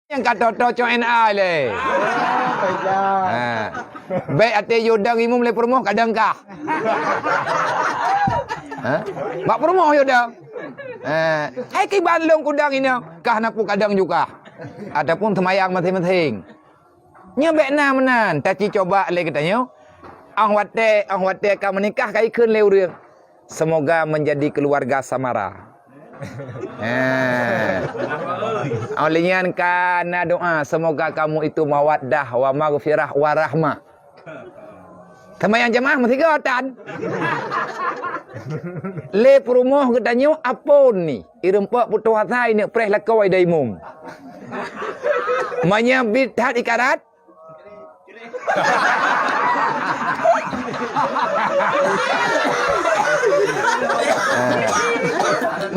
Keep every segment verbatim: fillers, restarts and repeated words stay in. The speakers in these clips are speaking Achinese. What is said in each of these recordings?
Nyang ka toto cok N A lé. Ha. Bèk até yue dang imum lé peurumoh kadang kah. Ha? Bak peurumoh yue dang. Ha. Hai kiban lôn kudang inong, kah na pu kadang juga. Ataupun seumayang masing-masing. Nyoe bèk na meunan, taci coba lé geutanyoe. Óh watèe, óh watèe ka meunikah ka ikheun lé ureueng. Semoga menjadi keluarga samara. Eh. Oleh nyan ka na doa, semoga kamu itu mawaddah wa maghfirah wa rahmah. Seumayang jamaah meusigoe tan. Lé peurumoh geutanyoe apon ni, ireumpok putôh asa ineuk preh lakoe dai imum. Meunyoe bit that ikarat,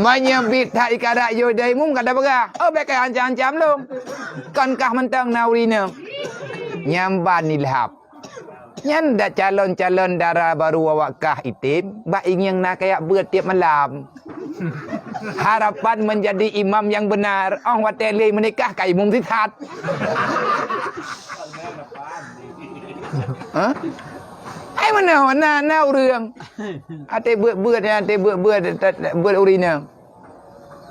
meunyoe bit that ikarat yue dai imum kada peugah, "Oh, bèk kai ancam-ancam lôn." Kon kah mantong na ureueng inong. Nyan ban ilham. Nyan dak calon-calon dara barô awak kah item, bak ingieng na kayak beuet tiep malam. Harapan menjadi imam yang benar, óh watèe lé meunikah ka imum sisat. Ha? Hai meunoe na, na ureueng. Até beuet-beuet, até beuet-beuet, beuet ureueng inong.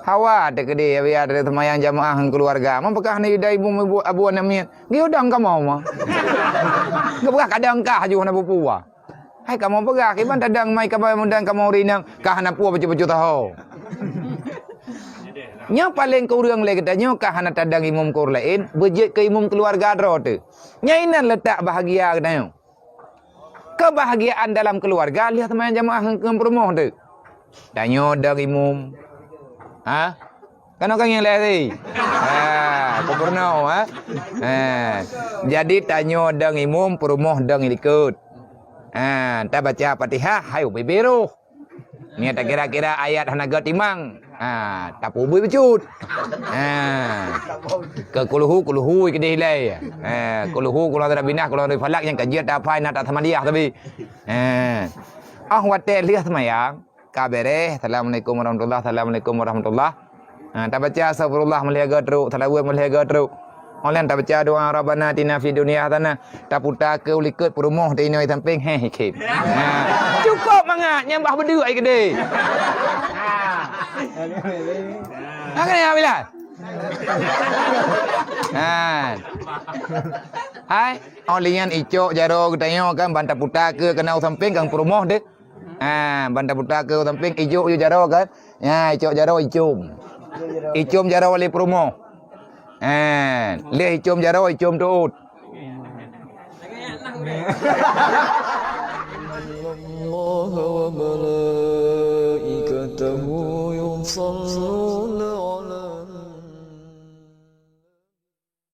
Hawa teukeudeh, biar seumayang jamaah ngon keuluwarga. Meunyo peugah na idai ibu, ibu, abu aneuk miet. Geuyue dang kamoe ma. Geupeugah kadang kah ju hana peue-peue. Hai kamoe peugah, kiban tadang mai kamoe mudan kamoe ureueng inong, kah hana peue bacut-bacut taho. Nyoe paleng keu ureueng lé geutanyoe kah hana tadang imum keu ureueng laén, beujeuet keu imum keuluwarga droe teuh. Nyan inan leutak bahagia geutanyoe. Keubahgiaan dalam keuluwarga lheueh seumayang jamaah ngon, ngon peurumoh teuh. Tanyoe dong imum. Ha? Kanoe ka ngieng lé tadi. Ha, peurunoe, ha? Ha. Jadi tanyoe dong imum, peurumoh dong likot. Ha, tabaca Fatihah, hai ubé-bé roh. Nyan takira-kira ayat hana geutimang. Ha, tapubui bacut. Ha. Keu kulhu, kulhu keudeh ilai. Ha, kulhu, kulhu a'udzu birabbin nas, kulhu a'udzu bifalak nyang ka jeuet taphai na tasmaliyah tapi. Ha. Ah watèe lheueh seumayang, ka bèrèh, assalamualaikum warahmatullah, assalamualaikum warahmatullah. Ha, tabaca astagfirullah meulhèe goe trok, salawat meulhèe goe trok. Óh lheueh tabaca doa Rabbana atina fid dunya hasanah, taputa keu u likot peurumoh teuh inoe sampéng, heh, ikheun. Ha. Cukôp mangat, nyan bah beudeuek ai keudeh. Ha, keuneuk, Bilal? Ha. Hai, óh lheueh nyan icok jaroe geutanyoe kan, ban taputa keu keunoe sampéng kan peurumoh teuh. Ha, ban taputa keu sampéng ijok yue jaroe kan. Ha, icok jaroe icom. Icom jaroe lé peurumoh. Ha, lheueh icom jaroe icom teuôt. إن الله وملائكته يصلون